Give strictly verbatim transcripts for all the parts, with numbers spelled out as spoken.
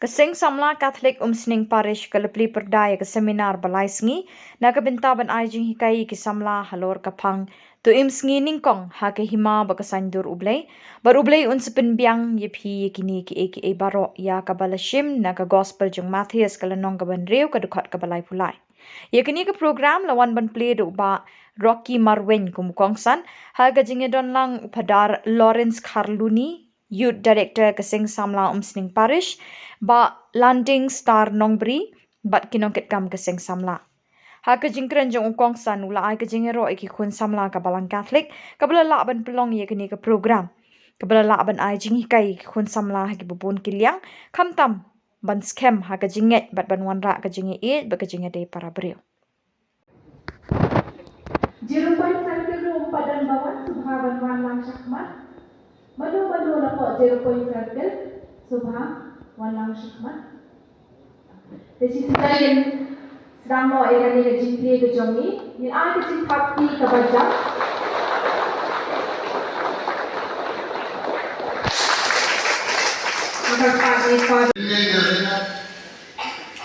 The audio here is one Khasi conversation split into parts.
Ka Seng Samla Katholik Umsning Parish ka la plie pyrda ïa ka seminar ba lai sngi na ka bynta ban ai jinghikai ïa ki samla halor ka phang To im sngi nyngkong ha ka hima ba ka saiñdur U Blei, bad U Blei un sa pynbiang ïa phi ïa kine kiei kiei baroh, ïa kaba la shim na ka Gospel jong u Mathaios ka lynnong kaba hynriew ka dkhot kaba laiphew lai. Ïa kane ka program la wan ban plie da u Bah Rocky Marwein kum u kongsan, ha ka jingïadonlang u Phadar Lawrence Kharluni, Youth Director ka Seng Samla Umsning Parish, Bah Landing Star Nongbri, bad ki nongkitkam ka Seng Samla. Ha ka jingkren jong u kongsan, u la ai ka jingïaroh ïa ki khun samla ka Balang Katholik kaba la lah ban pynlong ïa kane ka program, kaba la lah ban ai jinghikai ïa ki khun samla ha kiba bun ki liang, khamtam ban skhem ha ka jingngeit bad ban wanrah ka jingïaieit bad ka jingïadei para briew. Zero Point Circle ruh um pat don ba wan, sngewbha ban wan lang shakhmat. Mano mano napoh Zero Point Circle, sngewbha wan lang shakhmat. Te shisha ngin sdang noh ïa kane ka jingplie ka jong ngi, ngin ai ka jingthap kti kaba jam.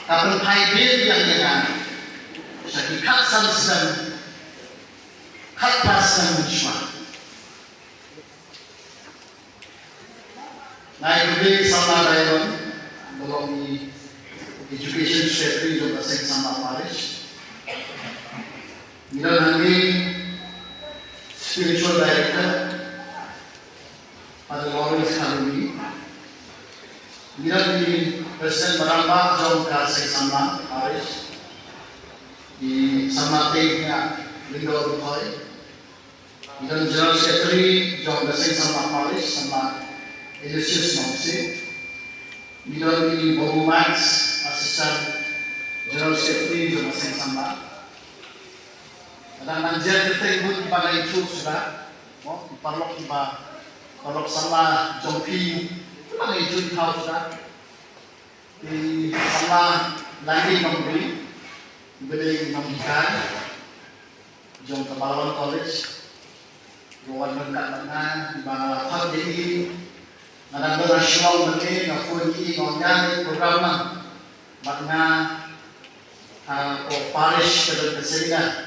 Ka pynphai biang ïa nga sha ki khatsan snem, khatphra snem mynshuwa. Nga ai khublei ïa i Samla Diamond, ba long i Education Secretary jong ka Seng Samla Parish. Ngi don hangne Spiritual Director, Father Lawrence Kharluni. Ngi don i President ba rangbah jong ka Seng Samla Parish, i Samla Teiñniah Lyngdoh Rukhoi. Ngi don General Secretary jong ka Seng Samla Parish, Samla Aloysius Nongsiej. Ngi don i Babu Max, Assistant General Secretary jong ka Seng Samla. Lada ngan jer kyrteng bun kiba nga ïathuh suda, mo, ki paralok kiba, paralok samla jong phi, kiba nga ïathuh ïa phi suda. I Samla Landing Nongbri, i ba dei i nonghikai jong ka Balawan College, i ba wan ryngkat bad nga, i ba khot ïa i, nga dang don ha Shillong mynne, nga phone ïa i, nga ong ïa i program lang bad nga, ha, ko parish ka don ka seminar.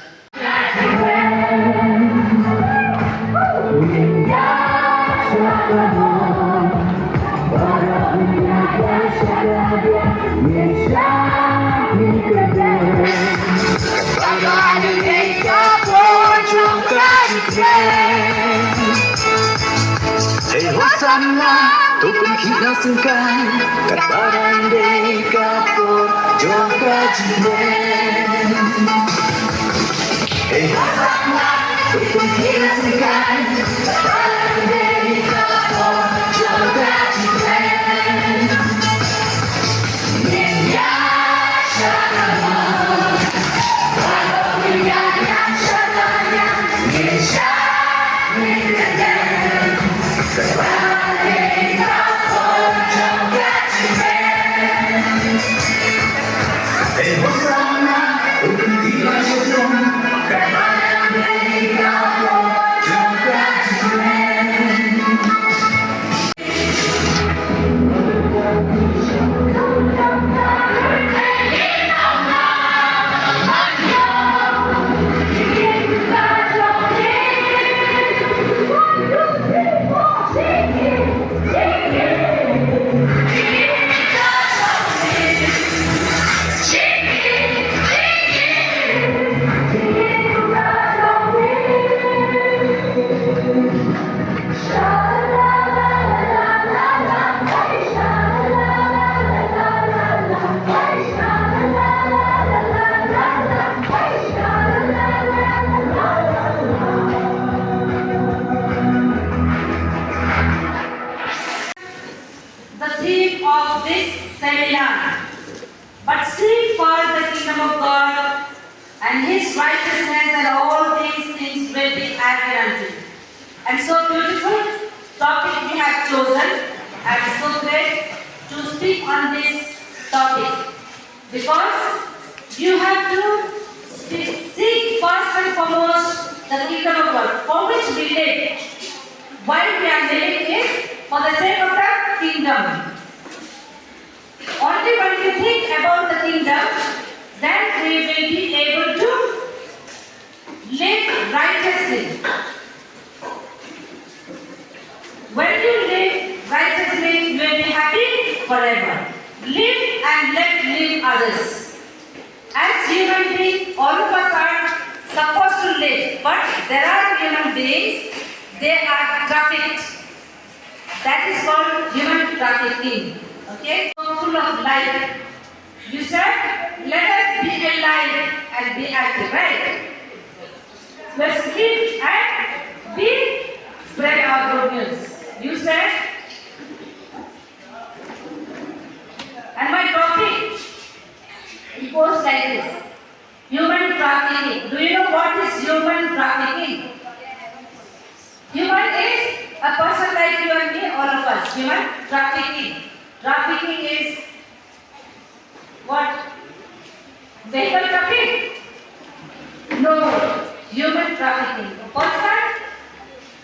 Hei hosanna, to pynkhih na syngkai, katba dang dei ka por jong ka jingkmen. Hei hosanna, to pynkhih na syngkai, katba dang dei ka por jong ka jingkmen. The theme of this seminar. But seek first the kingdom of God and his righteousness, and all these things will be added unto you. And so beautiful topic we have chosen, and so great to speak on this topic, because you have to speak, seek first and foremost the kingdom of God, for which we live. Why we are living is for the sake of the kingdom. All Righteously. When you live righteously, you will be happy forever. Live and let live others. As human beings, all of us are supposed to live, but there are human beings, they are trafficked. That is called human trafficking. Okay? Full of life. You said, let us be alive and be active, right? Let's live and be spread our good news. You said, and my topic, it goes like this. Human trafficking. Do you know what is human trafficking? Human is a person like you and me, all of us. Human trafficking. Trafficking is what? Vehicle traffic? No. Human trafficking. A person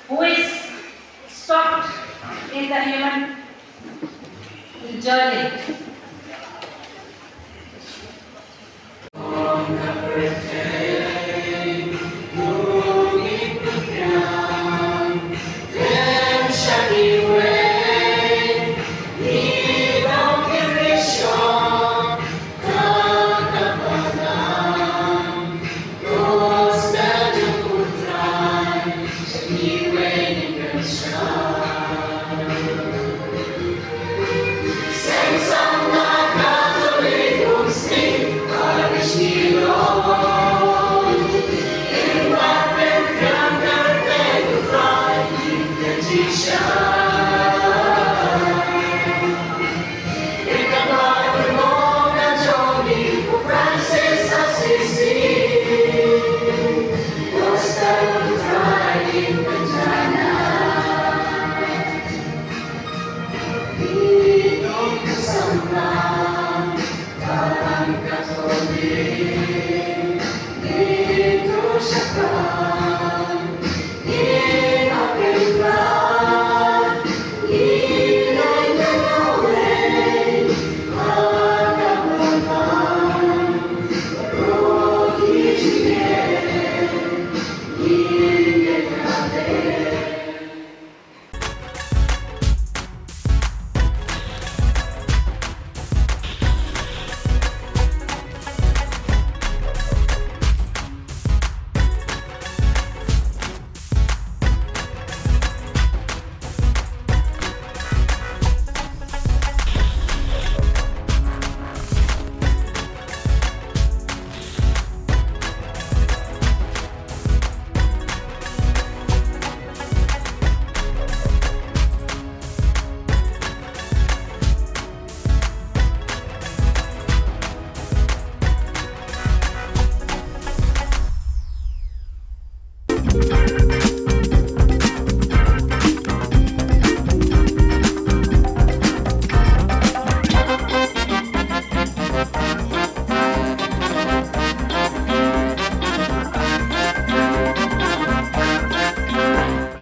who is stopped in the human journey.